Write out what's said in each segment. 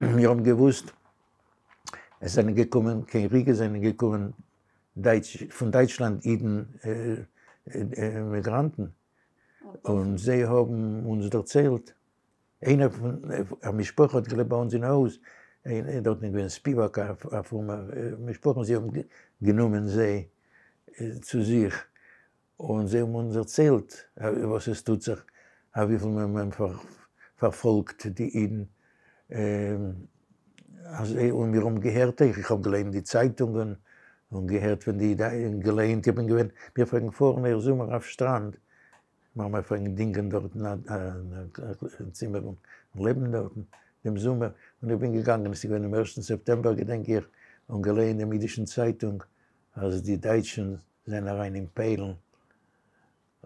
מיר האבן געוואוסט עס זענען געקומען קיין ריגע זענען געקומען דייטש פון דייטשלאנד אידן אימיגראנטן און זיי האבן אונז דערציילט איינער פון א משפחה האט געלעבט ביי אונז אין הויז דארטן איז געווען ספיוואק א פרומע משפחה און זיי האבן גענומען זיי צו זיך און זיי האבן אונז דערציילט וואס עס טוט זיך, אויף וויפיל מען פארפאלגט די אידן, און מיר האבן געהערט אויך, איך האב געליינט די צייטונגען, און געהערט ווען די, געליינט, איך בין געווען, מיר פלעגן פארן אויך זומער אויף שטראנד, מיר פלעגן דינגען דארטן א צימער און לעבן דארטן דעם זומער, און איך בין געגאנגען, עס איז געווען דעם ערשטן סעפטעמבער געדענק איך, און געלייענט דעם אידישן צייטונג, אז די דייטשן זענען אריין אין פוילן,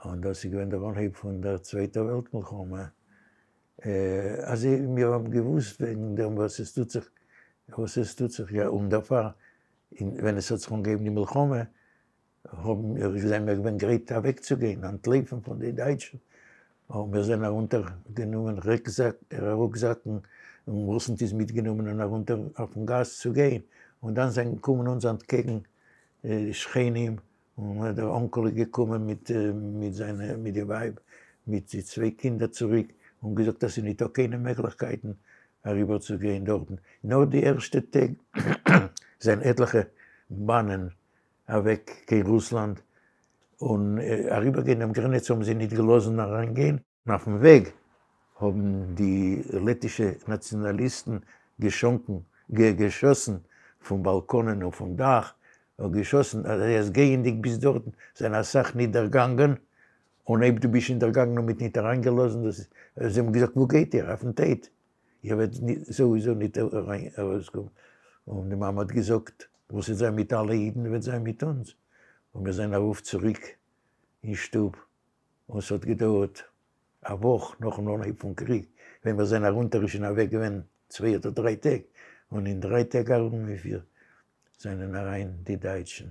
און דאס איז געווען דער אנהייב פון דער צווייטער וועלט מלחמה, אזוי מיר האבן געוואוסט וועגן דעם וואס עס טוט זיך, וואס עס טוט זיך, יא, און דערפאר ווען עס האט זיך אנגעהויבן די מלחמה, האבן מיר, זענען מיר געווען גרייט אוועקצוגיין, אנטלויפן פון די דייטשן, און מיר זענען ארונטער גענומען רוקזאקן און וואס מיטגענומען און ארונטער אויפן גאס צו גיין, און דאן זענען געקומען אונז אנטקעגן שכנים, און דער אנקל איז געקומען מיט מיט זיינע מיט די ווייב מיט די צוויי קינדער צוריק, און געזאגט אז ס'איז ניטא קיינע מעגליכקייטן אריבער צו גיין דארטן, נאר די ערשטע טעג זענען עטליכע באנען אוועק קיין רוסלאנד, און אריבערגיין דעם גרעניץ האבן זיי ניט געלאזן אריינגיין. אויפן וועג האבן די לעטישע נאציאנאליסטן געשאנקן, געשאסן פון באלקאנען און פון דאך, און געשאסן אז גייענדיג ביז דארטן זענען אסאך ניט דערגאנגען, און אויב דו ביסט שוין דערגאנגען און מ'האט ניט אריינגעלאזן, דאס זיי האבן געזאגט וואו גייט איר? אויפן טויט, איר וועט סowieso ניט ארויסקומען. און די מאמע האט געזאגט, וואס וועט זיין מיט אלע אידן וועט זיין מיט אונז. און מיר זענען ארויף צוריק אין שטוב, און ס'האט געדויערט א וואך נאכן אנהייב פון קריג, ווען מיר זענען ארונטער איז שוין אוועק געווען צוויי אדער דריי טעג, און אין דריי טעג ארום ווי פיר זענען אריין די דייטשן.